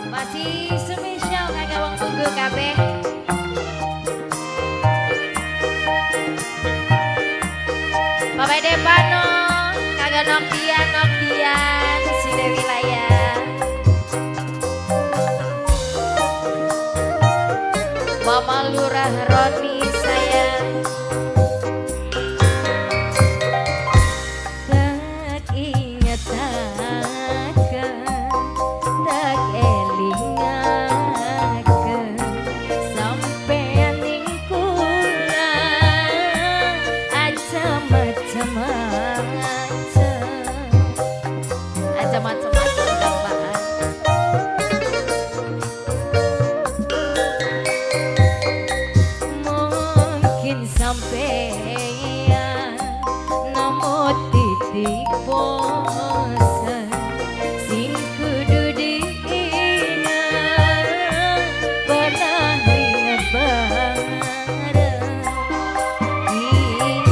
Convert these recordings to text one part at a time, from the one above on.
Masih spesial kagak wong tunggu kabeh. Bapak Depano, kagak Nokdian Nokdian, Sinde wilayah. Mama Lurah Roni sayang. Tak ingat akan, tak elingaken sampeyan ning kula aja macem-macem, aja macem-macem tambaan. Mungkin sampeyan nemu titik bosen sing kudu diingat pernah ringat bareng yen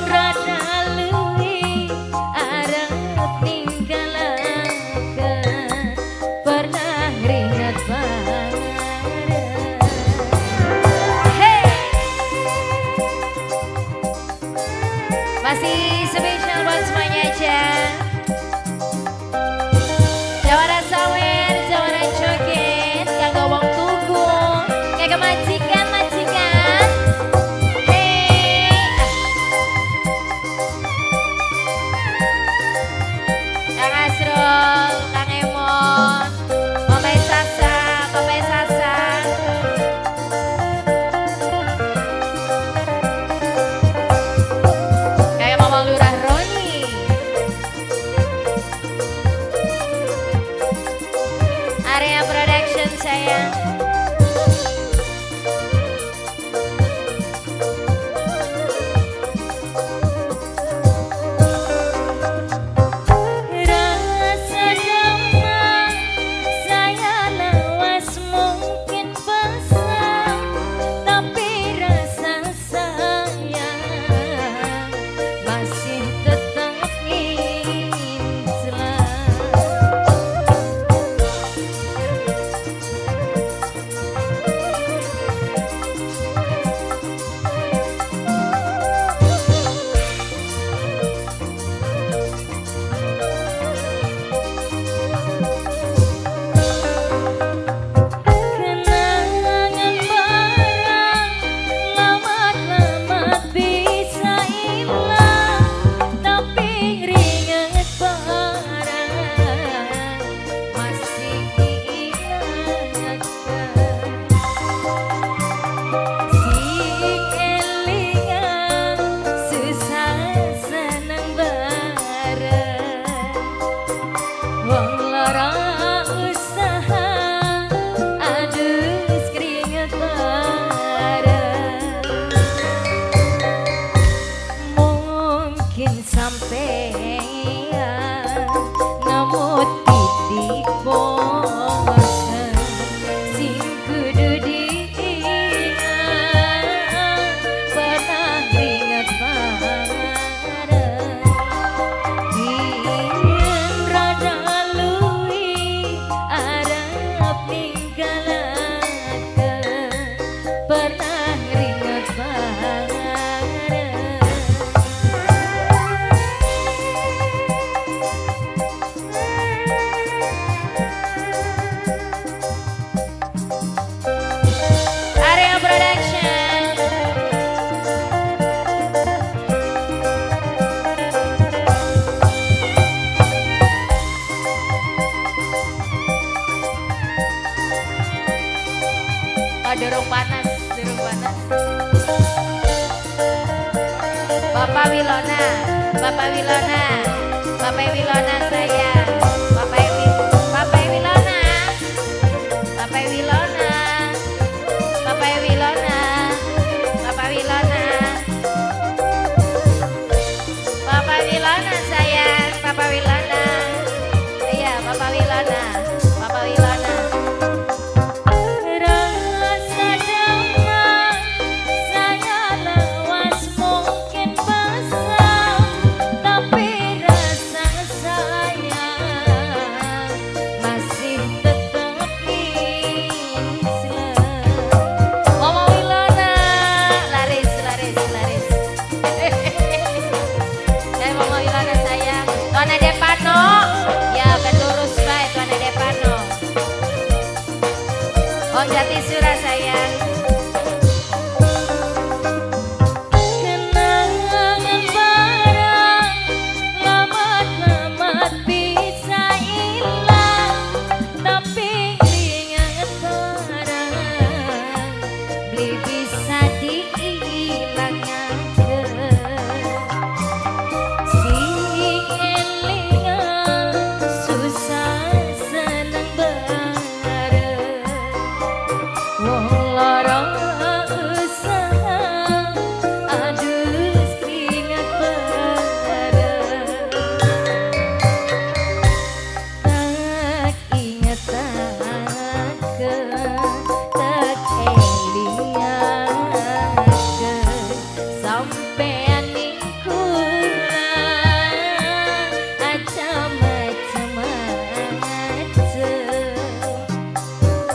rada luwih arep ninggalaken pernah ringat bareng. Hey! Masih spesial buat semuanya aja. Jawara sawer, jawara joget, kagak wong tuku, kagak majikan majikan. Hey, Kang Asrul, Kang Emon, Bapak Sasa, Bapak Sasa. Kayak Mama Lurah Roni. Area Production sayang. Rasa demam saya lawas mungkin besar, tapi rasa sayang masih tetap nginclang. Kenangan barang lama-lama bisa hilang, tapi ringat barang masih diingatkan. Sing elingan susah seneng bareng, wong lara usaha adus keringet bareng. Mungkin sampeyan nemu titik bosen sing kudu diingat pernah ringat bareng yen rada luwih arep ninggalaken pernah ringat bareng. Area Production. Oh, durung panas, durung panas. Bapak Wilona, Bapak Wilona, Bapak Wilona saya, Bapak Bapak Wilona, Bapak Wilona, Bapak Wilona, Bapak Wilona, Bapak Wilona sayang, Bapak Wilona, iya Bapak Wilona, Bapak Wilona. Rasa demam saya lawas mungkin besar, tapi rasa sayang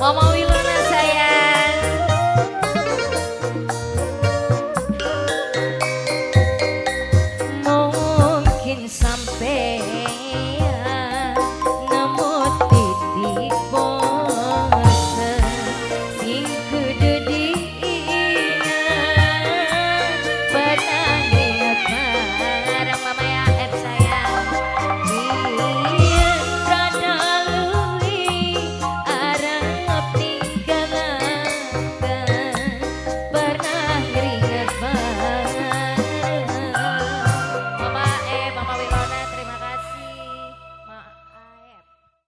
Mama Wilona.